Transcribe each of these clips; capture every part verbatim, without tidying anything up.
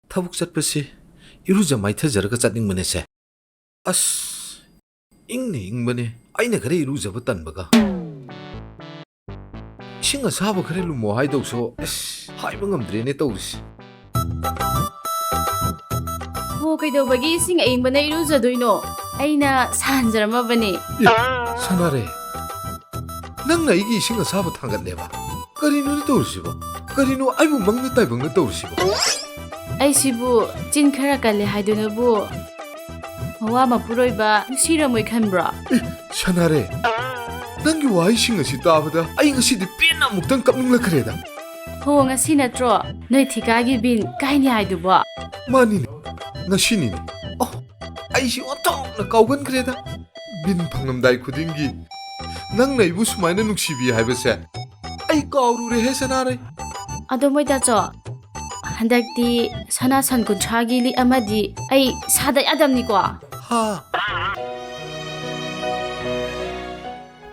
ꯊꯕꯛ ꯆꯠꯄꯁꯤ ꯏꯔꯨꯖ ꯃꯥꯏꯊꯖꯔꯒ ꯆꯠꯅꯤꯡꯕꯅꯦꯁꯦ꯫ ꯑꯁ, ꯏꯪꯅ ꯏꯪꯕꯅꯦ, ꯑꯩꯅ ꯈꯔ ꯏꯔꯨꯖꯕ ꯇꯟꯕꯒ꯫ ꯏꯁꯤꯡ ꯑꯁꯥꯕ ꯈꯔ ꯂꯨꯝꯃꯣ ꯍꯥꯏꯗꯧꯁꯨ, ꯑꯁ, ꯍꯥꯏꯕ ꯉꯝꯗ꯭ꯔꯦꯅꯦ ꯇꯧꯔꯤꯁꯦ꯫ ꯍꯣ, ꯀꯩꯗꯧꯕꯒꯤ ꯏꯁꯤꯡ ꯑꯏꯪꯕꯅ ꯏꯔꯨꯖꯗꯣꯏꯅꯣ? ꯑꯩꯅ ꯁꯥꯍꯟꯖꯔꯝꯃꯕꯅꯦ꯫ ꯑꯦ, ꯁꯅꯥꯔꯦ, ꯅꯪꯅ ꯑꯩꯒꯤ ꯏꯁꯤꯡ ꯑꯁꯥꯕ ꯊꯥꯡꯒꯠꯂꯦꯕ? ꯀꯔꯤꯅꯣꯅꯦ ꯇꯧꯔꯤꯁꯤꯕꯣ? ꯀꯔꯤꯅꯣ ꯑꯩꯕꯨ ꯃꯪꯅ ꯇꯥꯏꯕꯪꯅ ꯇꯧꯔꯤꯁꯤꯕꯣ? ꯑꯩꯁꯤꯕꯨ ꯆꯤꯟ ꯈꯔ ꯀꯜꯂꯦ ꯍꯥꯏꯗꯨꯅꯕꯨ ꯃꯋꯥ ꯃꯄꯨꯔꯣꯏꯕ ꯅꯨꯡꯁꯤꯔꯝꯃꯣꯏ ꯈꯟꯕ꯭ꯔꯣ? ꯑꯦ, ꯁꯅꯥꯔꯦ, ꯅꯪꯒꯤ ꯋꯥꯍꯩꯁꯤꯡ ꯑꯁꯤ ꯇꯥꯕꯗ ꯑꯩ ꯉꯁꯤꯗꯤ ꯄꯦꯟꯅ ꯑꯃꯨꯛꯇꯪ ꯀꯞꯅꯤꯡꯂꯛꯈ꯭ꯔꯦꯗ꯫ ꯍꯣ, ꯉꯁꯤ ꯅꯠꯇ꯭ꯔꯣ ꯅꯣꯏ ꯊꯤꯀꯥꯒꯤ ꯕꯤꯟ ꯀꯥꯏꯅꯤ ꯍꯥꯏꯗꯨꯕꯣ? ꯃꯥꯅꯤꯅꯦ, ꯉꯁꯤꯅꯤꯅꯦ꯫ ꯑꯣ, ꯑꯩꯁꯤ ꯑꯣꯟꯊꯣꯛꯅ ꯀꯥꯎꯒꯟꯈ꯭ꯔꯦꯗ꯫ ꯕꯤꯟ ꯐꯪꯂꯝꯗꯥꯏ ꯈꯨꯗꯤꯡꯒꯤ ꯅꯪꯅ ꯑꯩꯕꯨ ꯁꯨꯃꯥꯏꯅ ꯅꯨꯡꯁꯤꯕꯤ ꯍꯥꯏꯕꯁꯦ ꯑꯩ ꯀꯥꯎꯔꯨꯔꯦꯍꯦ, ꯁꯅꯥꯔꯩ꯫ ꯑꯗꯣ ꯃꯣꯏ ꯇꯥꯆꯧ, ꯍꯟꯗꯛꯇꯤ ꯁꯅꯥ ꯁꯟ ꯀꯨꯟꯊ꯭ꯔꯥꯒꯤ ꯂꯤꯛ ꯑꯃꯗꯤ ꯑꯩ ꯁꯥꯗ ꯌꯥꯗꯕꯅꯤꯀꯣ꯫ ꯍꯥ?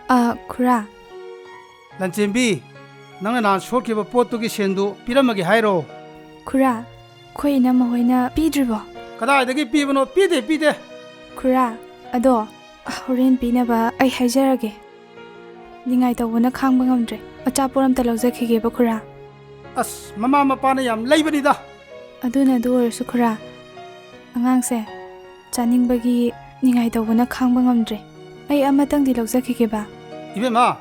ꯑ, ꯈꯨꯔꯥ꯫ ꯂꯟꯆꯦꯟꯕꯤ, ꯅꯪꯅ ꯅꯍꯥꯟ ꯁꯣꯛꯈꯤꯕ ꯄꯣꯠꯇꯨꯒꯤ ꯁꯦꯟꯗꯨ ꯄꯤꯔꯝꯃꯒꯦ ꯍꯥꯏꯔꯣ? ꯈꯨꯔꯥ, ꯑꯩꯈꯣꯏ ꯏꯅꯝꯃ ꯍꯣꯏꯅ ꯄꯤꯗ꯭ꯔꯤꯕꯣ? ꯀꯗꯥꯏꯗꯒꯤ ꯄꯤꯕꯅꯣ? ꯄꯤꯗꯦ, ꯄꯤꯗꯦ꯫ ꯈꯨꯔꯥ, ꯑꯗꯣ ꯍꯣꯔꯦꯟ ꯄꯤꯅꯕ ꯑꯩ ꯍꯥꯏꯖꯔꯒꯦ꯫ ꯅꯤꯡꯉꯥꯏ ꯇꯧꯕꯅ ꯈꯥꯡꯕ ꯉꯝꯗ꯭ꯔꯦ꯫ ꯑꯆꯥꯄꯣꯠ ꯑꯝꯇ ꯂꯧꯖꯈꯤꯒꯦꯕ, ꯈꯨꯔꯥ꯫ ꯑꯁ, ꯃꯃꯥ ꯃꯄꯥꯅ ꯌꯥꯝ ꯂꯩꯕꯅꯤꯗ꯫ ꯑꯗꯨꯅ ꯑꯗꯨ ꯑꯣꯏꯔꯁꯨ, ꯈꯨꯔꯥ, ꯑꯉꯥꯡꯁꯦ ꯆꯥꯅꯤꯡꯕꯒꯤ ꯅꯤꯡꯉꯥꯏ ꯇꯧꯕꯅ ꯈꯥꯡꯕ ꯉꯝꯗ꯭ꯔꯦ꯫ ꯑꯩ ꯑꯃꯇꯪꯗꯤ ꯂꯧꯖꯈꯤꯒꯦꯕ꯫ ꯏꯕꯦꯝꯃ,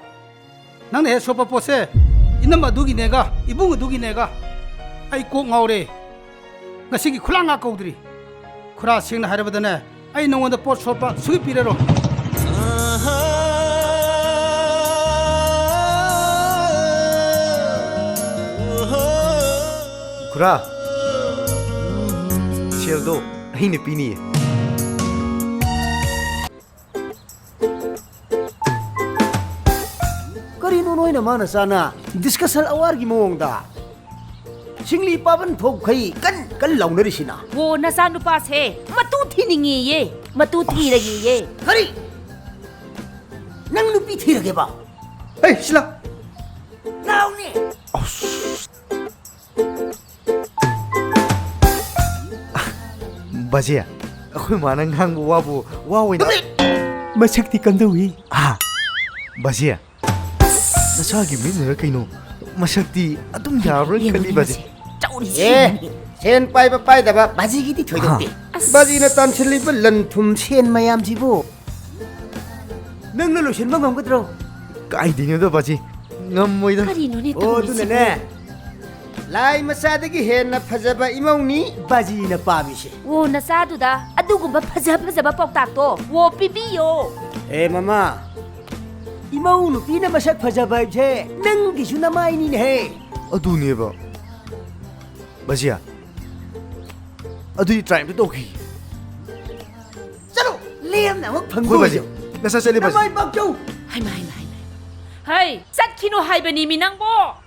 ꯅꯪꯅ ꯍꯦꯛ ꯁꯣꯛꯄ ꯄꯣꯠꯁꯦ, ꯏꯅꯝ ꯑꯗꯨꯒꯤꯅꯦꯒ ꯏꯕꯨꯡ ꯑꯗꯨꯒꯤꯅꯦꯒ ꯑꯩ ꯀꯣꯛ ꯉꯥꯎꯔꯦ꯫ ꯉꯁꯤꯒꯤ ꯈꯨꯂꯥꯡ ꯉꯥ ꯀꯧꯗ꯭ꯔꯤ꯫ ꯈꯨꯔꯥ, ꯁꯦꯡꯅ ꯍꯥꯏꯔꯕꯗꯅꯦ, ꯑꯩ ꯅꯉꯣꯟꯗ ꯄꯣꯠ ꯁꯣꯠꯄ ꯁꯨꯡꯄꯤ ꯄꯤꯔꯔꯣꯏ꯫ ꯈꯨꯔꯥ, ꯁꯦꯜꯗꯣ ꯑꯩꯅ ꯄꯤꯅꯤꯌꯦ꯫ ꯀꯔꯤꯅꯣ ꯅꯣꯏꯅ ꯃꯥꯅ ꯆꯥꯅ ꯗꯤꯁꯀꯁꯟ ꯑꯋꯥꯔꯒꯤ ꯃꯑꯣꯡꯗ? ꯁꯤꯡꯂꯤ ꯄꯥꯕꯟ ꯊꯣꯛꯈꯩ ꯀꯟ ꯀꯟ ꯂꯥꯎꯅꯔꯤꯁꯤꯅ? ꯍꯣ, ꯅꯆꯥꯅꯨꯄꯥꯁꯦ ꯃꯇꯨ ꯊꯤꯅꯤꯡꯉꯦꯌꯦ, ꯃꯇꯨ ꯊꯤꯔꯒꯦꯌꯦ꯫ ꯀꯔꯤ? ꯅꯪ ꯅꯨꯄꯤ ꯊꯤꯔꯒꯦꯕ? ꯑꯩ ꯁꯤꯂꯥ꯫ ꯂꯥꯎꯅꯦ! ꯕꯥꯖꯤ, ꯑꯩꯈꯣꯏ ꯃꯥꯅ ꯉꯥꯡꯕ ꯋꯥꯕꯨ ꯋꯥ ꯑꯣꯏꯅ ꯃꯁꯛꯇꯤ ꯀꯝꯗꯧꯏ? ꯍꯥ? ꯕꯥꯖꯤ, ꯅꯁꯥꯒꯤ ꯃꯤꯠꯅꯔ ꯀꯩꯅꯣ? ꯃꯁꯛꯇꯤ ꯑꯗꯨꯝ ꯌꯥꯕ꯭ꯔꯥ ꯌꯦꯡꯉꯨꯅꯦ ꯈꯜꯂꯤ, ꯕꯥꯖꯤ꯫ ꯃꯁꯦ꯫ ꯆꯥꯎꯅꯤ ꯑꯦ, ꯁꯦꯡꯉꯤꯅꯦ꯫ ꯁꯦꯟ ꯄꯥꯏꯕ ꯄꯥꯏꯗꯕ ꯕꯥꯖꯤꯒꯤꯗꯤ ꯊꯣꯏꯗꯣꯛꯇꯦ꯫ ꯍꯥ꯫ ꯑꯁ꯫ ꯕꯥꯖꯤꯅ ꯇꯥꯟꯁꯤꯜꯂꯤꯕ ꯂꯟ ꯊꯨꯝ ꯁꯦꯟ ꯃꯌꯥꯝꯁꯤꯕꯨ꯫ ꯅꯪꯅ ꯂꯣꯏꯁꯤꯟꯕ ꯉꯝꯒꯗ꯭ꯔꯣ? ꯀꯥꯏꯗꯩꯅꯣꯗ, ꯕꯥꯖꯤ꯫ ꯉꯝꯃꯣꯏꯗ꯫ ꯀꯔꯤꯅꯣꯅꯦ ꯑꯣ, ꯇꯧꯔꯤꯁꯤꯕꯣ? ꯑꯗꯨꯅꯅꯦ꯫ ꯂꯥꯏ ꯃꯆꯥꯗꯒꯤ ꯍꯦꯟꯅ ꯐꯖꯕ ꯏꯃꯧꯅꯤ ꯕꯥꯖꯤꯅ ꯄꯥꯝꯃꯤꯁꯦ꯫ ꯑꯣ, ꯅꯆꯥꯗꯨꯗ ꯑꯗꯨꯒꯨꯝꯕ ꯐꯖ ꯐꯖꯕ ꯄꯥꯎꯇꯥꯛꯇꯣ ꯑꯣ ꯄꯤꯕꯤꯌꯣ꯫ ꯑꯦ, ꯃꯃꯥ, ꯏꯃꯧ ꯅꯨꯄꯤꯅ ꯃꯁꯛ ꯐꯖꯕ ꯍꯥꯏꯕꯁꯦ ꯅꯪꯒꯤꯁꯨ ꯅꯃꯥꯏꯅꯤꯅꯦꯍꯦ꯫ ꯑꯗꯨꯅꯦꯕ꯫ ꯕꯥꯖꯤ, ꯑꯗꯨꯗꯤ try ꯑꯝꯇ ꯇꯧꯈꯤ꯫ ꯆꯠꯂꯣ, ꯂꯦꯝꯅ ꯑꯃꯨꯛ ꯍꯣꯏ, ꯕꯥꯖꯤ꯫ ꯐꯪꯗꯣꯏꯁꯦ꯫ ꯅꯁꯥ ꯆꯠꯂꯦ, ꯕꯥꯖꯤ꯫ ꯅꯃꯥꯏ ꯄꯥꯛꯆꯧ꯫ ꯍꯩꯃꯥ, ꯍꯩꯃꯥ, ꯍꯩꯃꯥ, ꯍꯩꯃꯥ꯫ ꯍꯩ, ꯆꯠꯈꯤꯅꯨ ꯍꯥꯏꯕꯅꯤ ꯃꯤ ꯅꯪꯕꯣ꯫